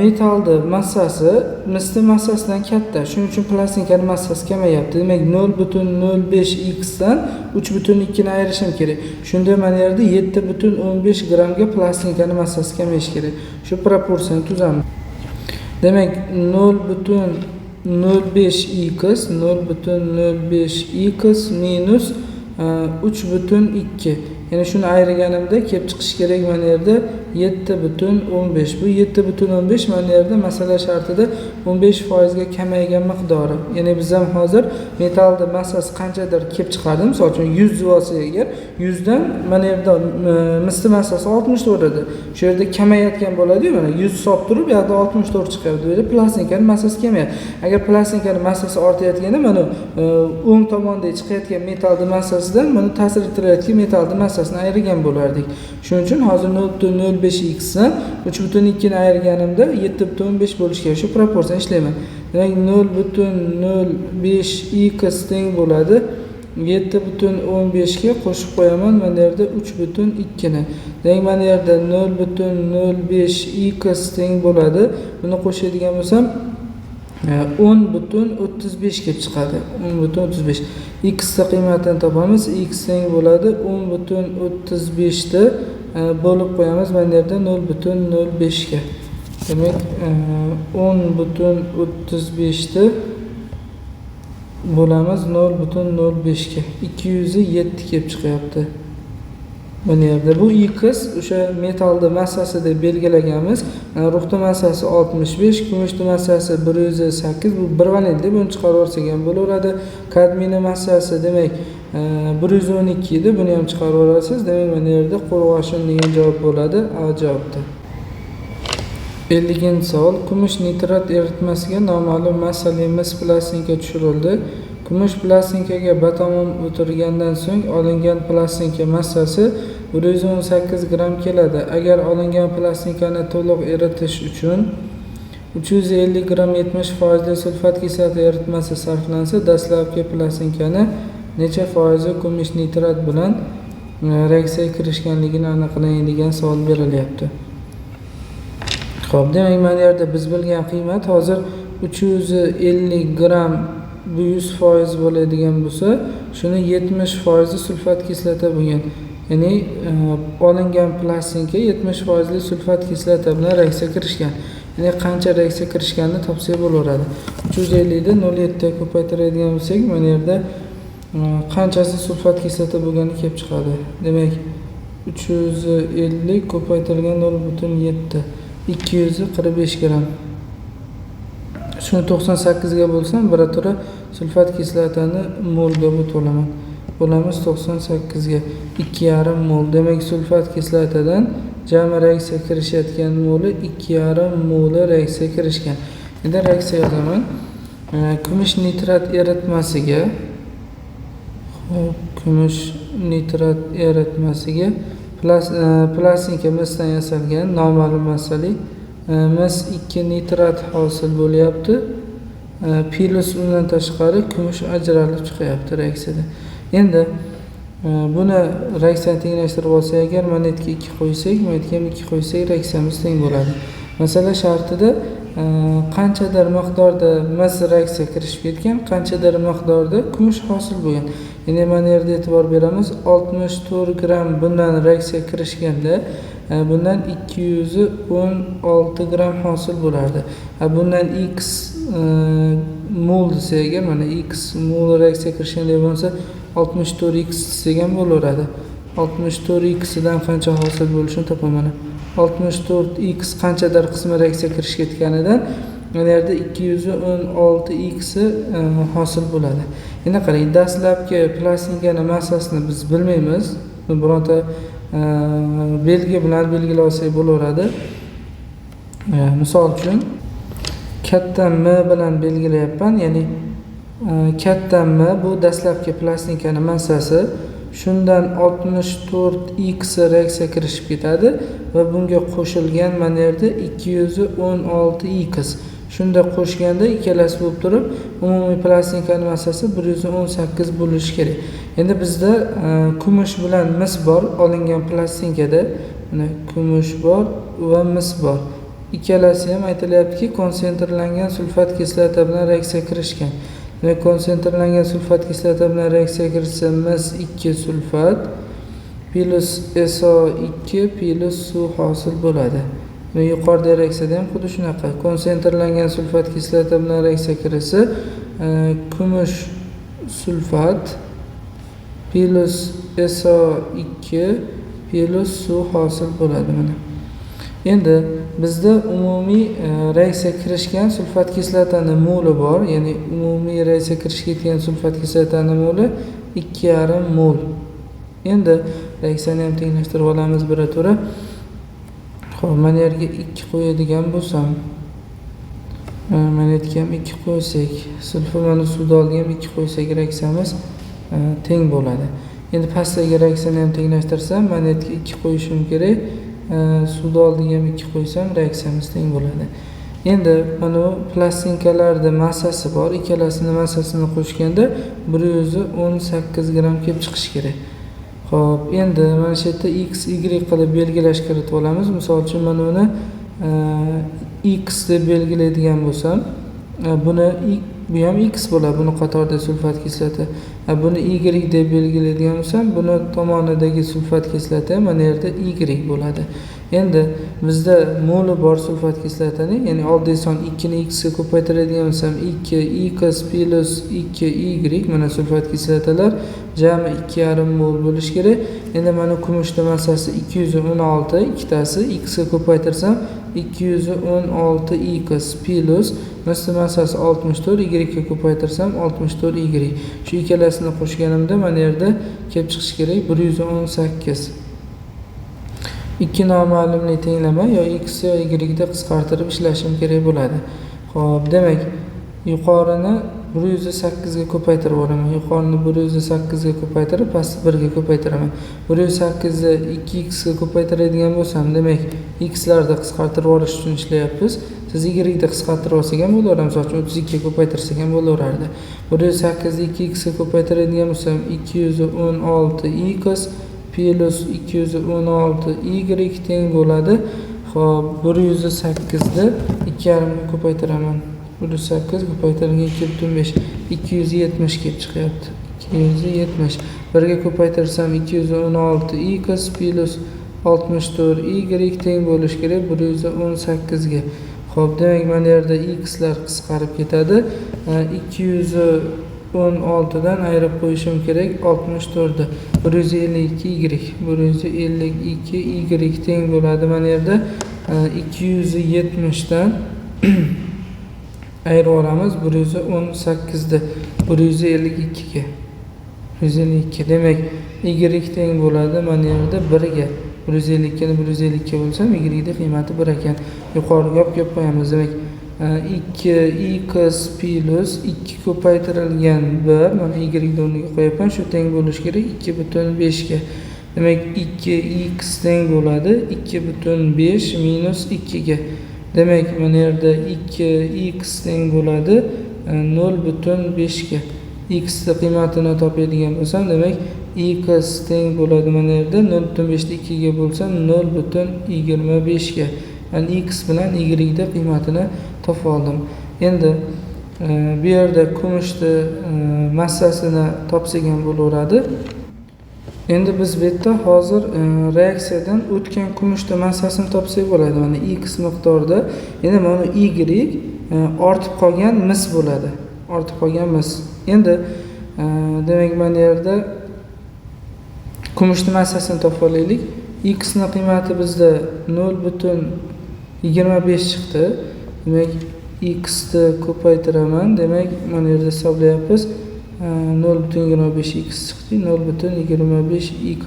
metallni massasi misni massasidan katta. Shuning uchun plastinkani massasi kamayapti. Demak, 0,05 x dan 3,2 ni ayirishim kerak. Shunda mana yerda 7,15 grammga plastinkani massasi kamayishi kerak. Shu proporsiyani tuzamiz. Demak, 0,05 x 0,05 x minus 3,2. Ya'ni shuni ayirganimda kelib chiqishi kerak mana yerda 7,15. Bu 7,15 mana yerda masala shartida 15% ga kamaygan miqdori. Ya'ni biz ham hozir metallni massasi qanchadir kelib chiqardi. Misol uchun 100 bo'lsa agar 100 dan mana yerda misni massasi 64 edi. Shu yerda kamayotgan bo'ladi-yu, mana 100 hisob turib, bu yoqda 64 chiqyapti. Bu yerda plastinkani massasi kamayadi. Agar plastinkani massasi ortayotganda mana o'ng tomonda chiqayotgan metallni massasidan mana ta'sir ettirayotgan metallni massasini ayirgan bo'lardik. Shuning uchun hozir 0,05 x dan 3,2 ni ayirganimda 7,15 bo'lishi kerak. Shu proporsiyani ishlayman. Demak, 0,05 x teng bo'ladi 7,15 ga qo'shib qo'yaman mana yerda 3,2 ni. Demak, mana yerda 0,05 x teng bo'ladi. Buni qo'shadigan bo'lsam 10,35 kelib chiqadi. 10,35. X ni qiymatini topamiz. X teng bo'ladi 10,35 ni bo'lib qo'yamiz mana yerda 0,05 ga. Demak, 10,35 ni bo'lamiz 0,05 ga. 207 kelib chiqyapti. Mana yerda bu x o'sha metallni massasi deb belgilaganmiz. Ruhni massasi 65, kumushni massasi 108, bu bir valentli, buni chiqarib yuborsak ham bo'laveradi. Kadmiyni massasi demak 112 edi, buni ham chiqarib yuborasiz. Demak, mana yerda qo'rg'oshin degan javob bo'ladi, A javobda. 50-savol. Kumush nitrat eritmasiga noma'lum massali mis plastinka tushirildi. Kumush plastinkaga batamom o'tirgandan so'ng olingan plastinka massasi 118 gramm keladi. Agar olingan plastinkani to'liq eritish uchun 350 gramm 70% sulfat kislota eritmasi sarflansa, dastlabki plastinkani necha foizi kumush nitrat bilan reaksiyaga kirishganligini aniqlang degan savol berilyapti. Xo'p, demak, mana yerda biz bilgan qiymat hozir 350 gramm bu 100% bo'ladigan bo'lsa, shuni 70% sulfat kislota bo'lgan. Ya'ni olingan plastinka 70% sulfat kislota bilan reaksiya kirishgan. Ya'ni qancha reaksiya kirishganini topsak bo'laveradi. 350 ni 0.7 ga ko'paytiradigan bo'lsak, mana yerda qanchasi sulfat kislota bo'lgani kelib chiqadi. Demak, 350 ko'paytirilgan 0.7 245 gramm. Shuni 98 ga bo'lsam, birato'la sulfat kislotani molga bo'laman. Bo'lamiz 98 ga 2,5 mol. Demak, sulfat kislotadan jami reaksiya kirishayotgan moli 2,5 moli reaksiya kirishgan. Endi reaksiya yozaman. Kumush nitrat eritmasiga, xo'p, kumush nitrat eritmasiga plastinka misdan yasalgan noma'lum massali mis 2 nitrat hosil bo'lyapti. Plyus undan tashqari kumush ajralib chiqyapti reaksiyada. Endi buni reaksiyani tenglashtirib olsak, agar monetga 2 qo'ysak, monetga ham 2 qo'ysak, reaksiyamiz teng bo'ladi. Masala shartida qanchadir miqdorda mis reaksiya kirishib ketgan, qanchadir miqdorda kumush hosil bo'lgan. Endi mana yerda e'tibor beramiz, 64 gramm bundan reaksiya kirishganda bundan 216 gramm hosil bo'lardi. Bundan x mol desak agar, mana x mol reaksiya kirishganda bo'lsa 64x desak ham bo'laveradi. 64x dan qancha hosil bo'lishini topaman. 64x qanchadir qismi reaksiya kirishib ketganidan mana yerda 216x hosil bo'ladi. Endi qarang, dastlabki plastinkani massasini biz bilmaymiz. Bironta belgi bilan belgilab olsak bo'laveradi. Misol uchun katta M bilan belgilayapman, ya'ni katta M bu dastlabki plastinkani massasi. Shundan 64x reaksiya kirishib ketadi va bunga qo'shilgan mana yerda 216x. Shunda qo'shganda ikkalasi bo'lib turib, umumiy plastinkani massasi 118 bo'lishi kerak. Endi bizda kumush bilan mis bor olingan plastinkada. Mana kumush bor va mis bor. Ikkalasi ham aytilyaptiki, konsentrlangan sulfat kislota bilan reaksiya kirishgan. Demak, konsentrlangan sulfat kislota bilan reaksiya kirishsa, mis 2 sulfat plyus SO2 plyus suv hosil bo'ladi. Va yuqorida reaksiyada ham xuddi shunaqa. Konsentrlangan sulfat kislota bilan reaksiya kirishsa, kumush sulfat plyus SO2 plyus suv hosil bo'ladi mana. Endi bizda umumiy reaksiya kirishgan sulfat kislotani moli bor, ya'ni umumiy reaksiya kirishib ketgan sulfat kislotani moli 2,5 mol. Endi reaksiyani ham tenglashtirib olamiz birato'la. Xo'p, mana yerga 2 qo'yadigan bo'lsam, mana yerga ham 2 qo'ysak, sulfat mana suvni oldiga ham 2 qo'ysak, reaksiyamiz teng bo'ladi. Endi pastdagi reaksiyani ham tenglashtirsam, mana yerga 2 qo'yishim kerak. Suvni oldiga ham 2 qo'ysam, reaksiyamiz teng bo'ladi. Endi mana bu plastinkalarda massasi bor, ikkalasini massasini qo'shganda 118 gramm kelib chiqishi kerak. Xo'p, endi mana shu yerda x, y qilib belgilash kiritib olamiz. Misol uchun mana uni x deb belgilaydigan bo'lsam, buni bu ham x bo'ladi, buni qatorida sulfat kislota. Buni y deb belgilaydigan bo'lsam, buni tomonidagi sulfat kislota mana yerda y bo'ladi. Endi bizda moli bor sulfat kislotani, ya'ni oddiy son 2 ni x ga ko'paytiradigan bo'lsam, 2 x plyus 2 y, mana sulfat kislotalar jami 2,5 mol bo'lishi kerak. Endi mana kumushni massasi 216, ikkitasi x ga ko'paytirsam 216 x plyus misni massasi 64, y ga ko'paytirsam 64 y. Shu ikkalasini qo'shganimda mana yerda kelib chiqishi kerak 118. Ikki noma'lumli tenglama yo x yo y da qisqartirib ishlashim kerak bo'ladi. Xo'p, demak, yuqorini 108 ga ko'paytirib yuboraman. Yuqorini 108 ga ko'paytirib, pastni 1 ga ko'paytiraman. 108 ni 2x ga ko'paytiradigan bo'lsam, demak x larni qisqartirib yuborish uchun ishlayapmiz. Siz y ni qisqartirib olsak ham bo'laveradi. Misol uchun 32 ga ko'paytirsak ham bo'laverardi. 108 ni 2x ga ko'paytiradigan bo'lsam, 216x plus 216y teng bo'ladi. Xo'p, 108 ni 2,5 ga ko'paytiraman. 108 ko'paytirilgan 2,5 270 kelib chiqyapti. 270. 1 ga ko'paytirsam 216x plus 64y teng bo'lishi kerak 118 ga. Xo'p, demak mana yerda x lar qisqarib ketadi. 216 dan ayirib qo'yishim kerak 64 ni. 152y, 152y teng bo'ladi mana yerda 270 dan ayirib olamiz 118 ni 152 ga. 152. Demak, y teng bo'ladi mana yerda 1 ga. 152 ni 152 ga bo'lsam, y ning qiymati 1 ekan. Yuqoriga olib kelib qo'yamiz. Demak, 2x plus 2 ko'paytirilgan 1, mana y ni o'rniga qo'yapman, shu teng bo'lishi kerak 2,5 ga. Demak, 2x teng bo'ladi 2,5 minus 2 ga. Demak, mana yerda 2x teng bo'ladi 0,5 ga. X ni qiymatini topadigan bo'lsam, demak x teng bo'ladi mana yerda 0,5 ni 2 ga bo'lsam 0,25 ga. Ya'ni x bilan y ni qiymatini topib oldim. Endi bu yerda kumushni massasini topsak ham bo'laveradi. Endi biz bu yerda hozir reaksiyadan o'tgan kumushni massasini topsak bo'ladi. Mana x miqdorida. Endi mana y ortib qolgan mis bo'ladi. Ortib qolgan mis. Endi demak mana yerda kumushni massasini topib olaylik. X ni qiymati bizda 0,25 chiqdi. Demak, x ni ko'paytiraman. Demak, mana yerda hisoblayapmiz. 0,25 x chiqdi. 0,25 x.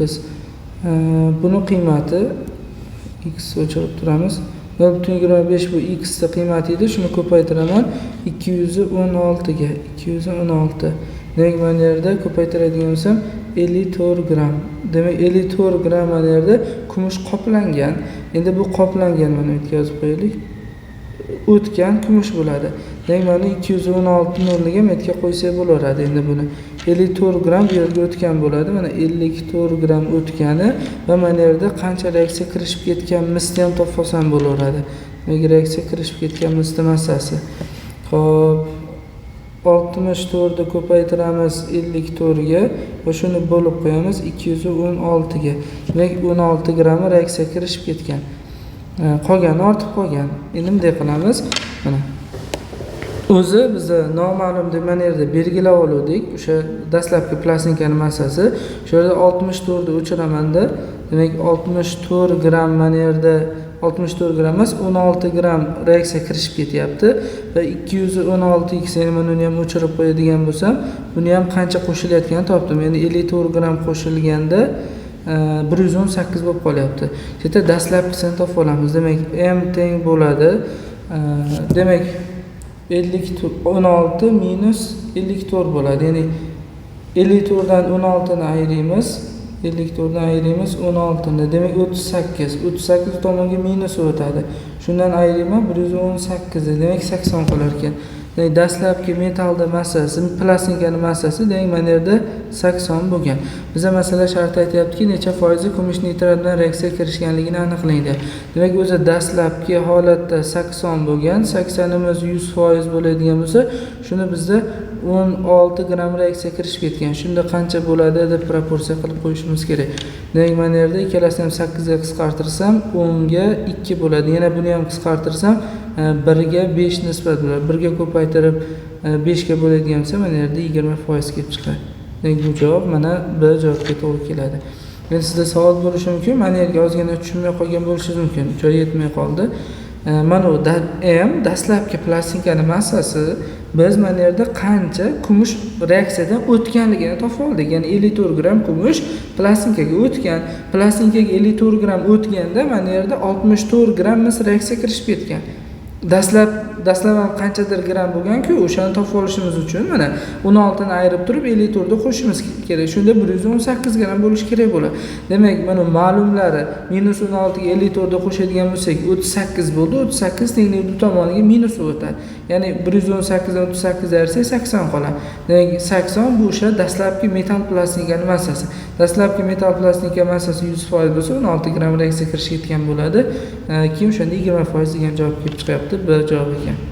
Buni qiymati x o'chirib turamiz. 0,25 bu x ni qiymati edi. Shuni ko'paytiraman 216 ga. 216. Demak, mana yerda ko'paytiradigan bo'lsam 54 gram. Demak, 54 gram mana yerda kumush qoplangan. Endi bu qoplangan, mana bu yerga yozib qo'yaylik. O'tgan kumush bo'ladi. Demak, mana 216 ni o'rniga bu yerga qo'ysak bo'laveradi. Endi buni 54 gram bu yerga o'tgan bo'ladi. Mana 54 gram o'tgani va mana yerda qancha reaksiya kirishib ketgan misni ham topib olsam bo'laveradi. Demak, reaksiya kirishib ketgan misni massasi. Xo'p, 64 ni ko'paytiramiz 54 ga va shuni bo'lib qo'yamiz 216 ga. Demak, 16 grammi reaksiya kirishib ketgan. Qolgani ortib qolgan. Endi bunday qilamiz. Mana o'zi biza noma'lum deb mana yerda belgilab oluvdik. O'sha dastlabki plastinkani massasi. Shu yerda 64 ni o'chiramanda, demak 64 gram mana yerda 64 gram emas, 16 gram reaksiya kirishib ketyapti va 216 x, ya'ni mana uni ham o'chirib qo'yadigan bo'lsam, buni ham qancha qo'shilayotganini topdim. Endi 54 gram qo'shilganda 118 bo'lib qolyapti. Shu yerda dastlabkisini topib olamiz. Demak, m teng bo'ladi. Demak, 16 minus 54 bo'ladi. Ya'ni 54 dan 16 ni ayiramiz. 54 dan ayiramiz 16 ni. Demak, 38. 38 tomonga minus o'tadi. Shundan ayirayman 118 ni. Demak, 80 qolar ekan. Demak, dastlabki metallda massasi, plastinkani massasi, demak, mana yerda 80 bo'lgan. Biza masala sharti aytyaptiki, necha foizi kumush nitrat bilan reaksiya kirishganligini aniqlang deyapti. Demak, o'zi dastlabki holatda 80 bo'lgan. 80imiz 100% bo'ladigan bo'lsa, shuni bizda 16 gram reaksiya kirishib ketgan. Shunda qancha bo'ladi deb proporsiya qilib qo'yishimiz kerak. Demak, mana yerda ikkalasini ham 8 ga qisqartirsam 10 ga 2 bo'ladi. Yana buni ham qisqartirsam 1 ga 5 nisbat bo'ladi. 1 ga ko'paytirib 5 ga bo'ladigan bo'lsa, mana yerda 20% kelib chiqadi. Demak, bu javob mana B javobga to'g'ri keladi. Endi sizda savol bo'lishi mumkin. Mana yerga ozgina tushunmay qolgan bo'lishingiz mumkin. Joyi yetmay qoldi. Mana bu M dastlabki plastinkani massasi, biz mana yerda qancha kumush reaksiyadan o'tganligini topib oldik. Ya'ni 54 gram kumush plastinkaga o'tgan. Plastinkaga 54 gram o'tganda mana yerda 64 gram mis reaksiya kirishib ketgan. Dastlab Dastlab ham qanchadir gramm bo'lgan-ku, o'shani topib olishimiz uchun mana 16 ni ayirib turib 54 ni qo'shishimiz kerak. Shunda 118 gramm bo'lishi kerak bo'ladi. Demak, mana ma'lumlari minus 16 ga 54 ni qo'shadigan bo'lsak, 38 bo'ldi. 38 tenglik bu tomoniga minus o'tadi. Ya'ni 118 dan 38 ayirsak 80 qoladi. Demak, 80 bu o'sha dastlabki metall plastinkani massasi. Dastlabki metall plastinka massasi 100% bo'lsa, 16 gramm reaksiya kirish ketgan bo'ladi. Keyin o'shanda 20% degan javob kelib chiqyapti. B javob ekan.